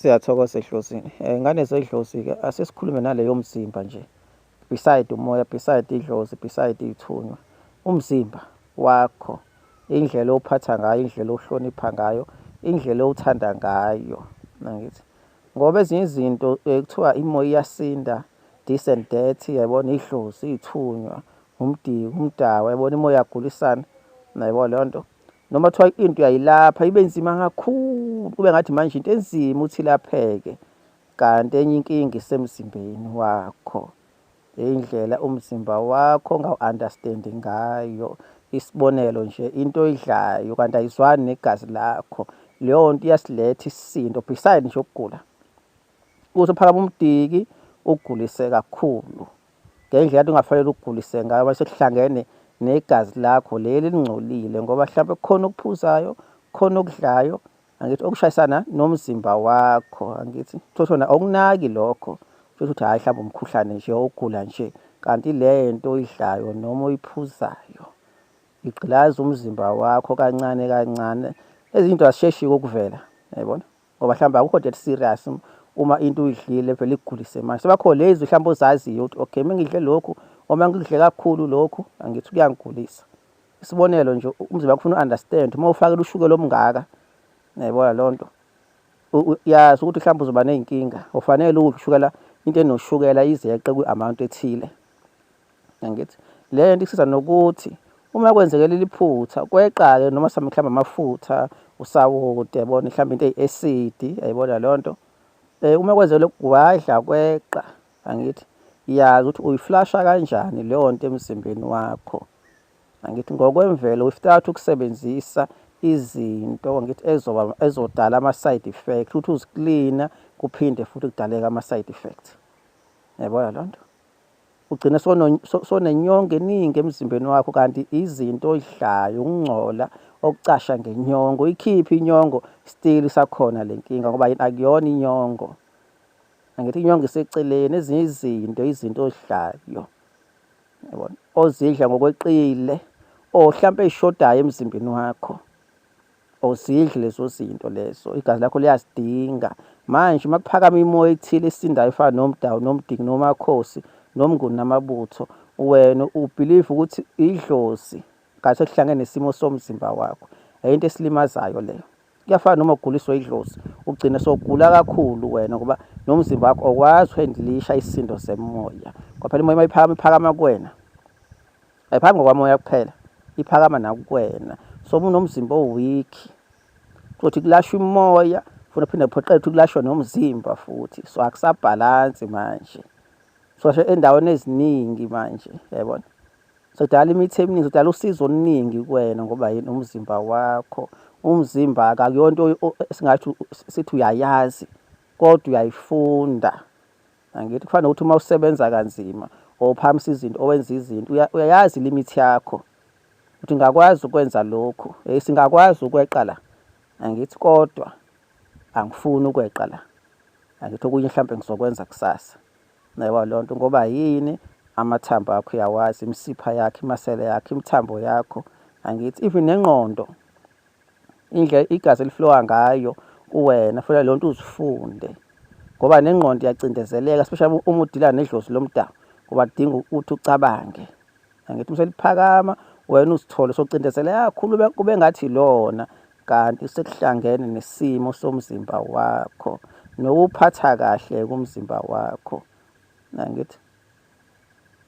Siyathokoza edlozini. Ngane zedlozi-ke asesikhulume naleyo mzimba nje beside umoya, beside idlozi, beside iy'thunywa. Umzimba wakho, indlela owuphatha ngayo, indlela ohlonipha ngayo, indlela owuthanda ngayo, angithi? Ngoba ezinye izinto kuthiwa imoya iyasinda, this and that, yayibona idlozi, iy'thunywa, umdiki, umdawu, yayibona imoya iyagulisana, nayibona leyo nto. Noma kuthiwa into uyayilapha ibe nzima kakhulu, kube ngathi manje into enzima ukuthi ilapheke, kanti enye inkinga isemzimbeni wakho. Indlela umzimba wakho ongawu-understand-i ngayo. Isibonelo nje, into oyidlayo kanti ayizwani negazi lakho, leyo nto iyasiletha isisindo beside nje ukugula. Kuthi uphakame umdiki ukugulise kakhulu ngendlela kade ungafanele ukugulise ngayo mase kuhlangene negazi lakho leli elingcolile ngoba hlampe kukhona okuphuzayo, kukhona okudlayo, angithi okushayisana nomzimba wakho, angithi uthole wena awukunaki lokho, uthole ukuthi hhayi hlampe umkhuhlane nje ukugula nje, kanti le nto oyidlayo noma oyiphuzayo igqilaza umzimba wakho kancane kancane. Ezinye izinto azisheshi-ke ukuvela, yayibona? Ngoba hlampe akukho that serious uma into uyidlile vele ikugulise manje. Sebakho lezi hlampe ozaziyo ukuthi okay uma ngidle lokhu uma ngidle kakhulu lokhu angithi kuyangigulisa. Isibonelo nje umzimba wakho ufuna u-understand uma ufakela ushukela omungaka, uyayibona leyo nto, yazi ukuthi mhlawumbe uzoba ney'nkinga, ufanele udle ushukela into enoshukela ize yeqe kwi-amount ethile. Angithi? Le nto isiza nokuthi uma kwenzeke leli phutha kweqa-ke noma mhlawumbe amafutha, usawoti, yabona mhlawumbe into eyi-acid, yayibona leyo nto. Uma kwenzeke lokhu wadla kweqa, angithi? Yazi ukuthi uyi-flush-a kanjani leyo nto emzimbeni wakho. Angithi ngokwemvelo without ukusebenzisa izinto ngithi ezoba ezodala ama-side effect ukuthi uziklina kuphinde futhi kudaleke ama-side effect. Yayibona leyo nto? Ugcine sonenyongo eningi emzimbeni wakho kanti izinto oyidlayo ukungcola okucasha ngenyongo, uyikhiphe inyongo still isakhona le nkinga ngoba yini? Akuyona inyongo. Angithi inyongo iseceleni, ezinye izinto izinto ozidlayo, yabona, ozidla ngokweqile or hlampe ey'shodayo emzimbeni wakho, awuzidli lezo zinto lezo, igazi lakho liyazidinga. Manje uma kuphakama imoya ethile esindayo efana nomdawu, nomdiki, nomakhosi, nomnguni namabutho, wena u-believe ukuthi idlozi kanti sekuhlangene nesimo somzimba wakho. Into esilimazayo leyo. Kuyafana noma uguliswa idlozi, ugcine sowugula kakhulu wena ngoba nomzimba wakho awukwazi uku-handle-isha isisindo semoya. Ngoba phela imoya uma iphakama iphakama kuwena, ayiphakami ngokwamoya kuphela, iphakama nakuwena. So uma unomzimba o-weak, kuzothi kulashwa imoya futhi kuphinde kuphoqeleke ukuthi kulashwe nomzimba futhi. So akusabhalansi manje. So endaweni eziningi manje, uyayibona? Sodala imithi eminingi, sodala usizo oluningi kuwena ngoba yini? Umzimba wakho. Umzimba-ke akuyonto esingathi sithi uyayazi kodwa uyayifunda. Angithi kufana nokuthi uma usebenza kanzima or uphakamisa izinto owenza izinto uyayazi i-limit yakho ukuthi ngingakwazi ukwenza lokhu, singakwazi ukweqa la, angithi kodwa angifuni ukweqa la. Angithi okunye hlampe ngizokwenza kusasa. Uyayibona leyo nto ngoba yini? Amathambo akho uyawazi, imisipha yakho, imasela yakho, imithambo yakho, angithi even nengqondo indlela igazi eli-flow-a ngayo kuwena kufanele leyo nto uzifunde ngoba nengqondo iyacindezeleka especially uma udila nedlozi lomdabu ngoba kudinga ukuthi ucabange. Angithi uma seliphakama wena uzithole sowucindezeleka kakhulu kube ngathi ilona kanti sekuhlangene nesimo somzimba wakho nokuwuphatha kahle kumzimba wakho. Angithi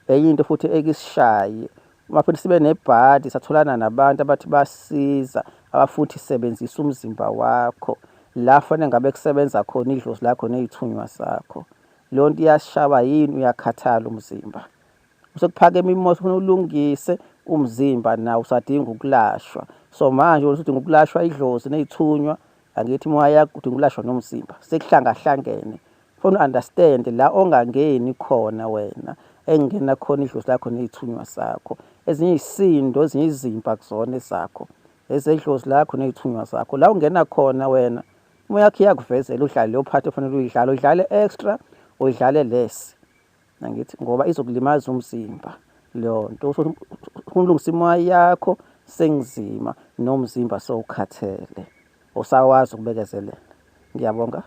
enye into futhi ekisishaye uma futhi sibe nebhadi satholana nabantu abathi basiza abafuthi sebenzisa umzimba wakho la fanele ngabe kusebenza khona idlozi lakho ney'thunywa zakho. Leyo nto iyasishaya yini? Uyakhathala umzimba. Sekuphakeme imoya ufuna ulungise umzimba nawo usadinga ukulashwa. So manje wena usudinga ukulashwa idlozi ney'thunywa, angithi imoya yakho udinga ukulashwa nomzimba, sekuhlangahlangene. Ufuna u-understand la ongangeni khona wena, ekungena khona idlozi lakho ney'thunywa zakho. Ezinye iy'sindo, ezinye izimpi akuzona ezakho, ezedlozi lakho ney'thunywa zakho. La ungena khona wena, imoya yakho iyakuvezela udlale leyo part ofanele uyidlale, uyidlale extra, uyidlale less. Angithi ngoba izokulimaza umzimba leyo nto. Ufuna ulungisa imoya yakho sengizima nomzimba sowukhathele, awusakwazi ukubekezelela. Ngiyabonga.